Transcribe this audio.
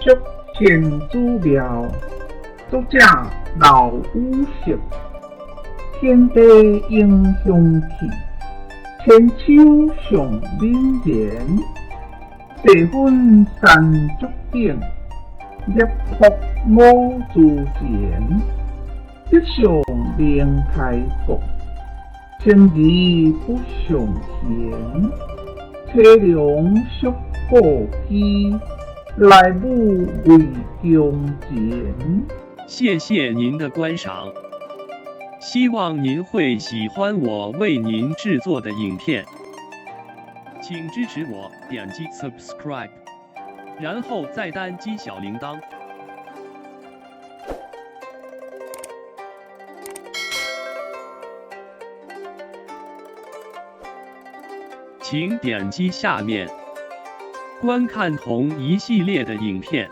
竹天主廟，作者劉禹锡。天地英雄气，千秋上敏然。地分山竹顶，涅槃五祖前。德相明开国，清而不尚贤。凄凉惜故居，来舞为中前。谢谢您的观赏，希望您会喜欢我为您制作的影片，请支持我点击 subscribe，然后再单击小铃铛。请点击下面观看同一系列的影片。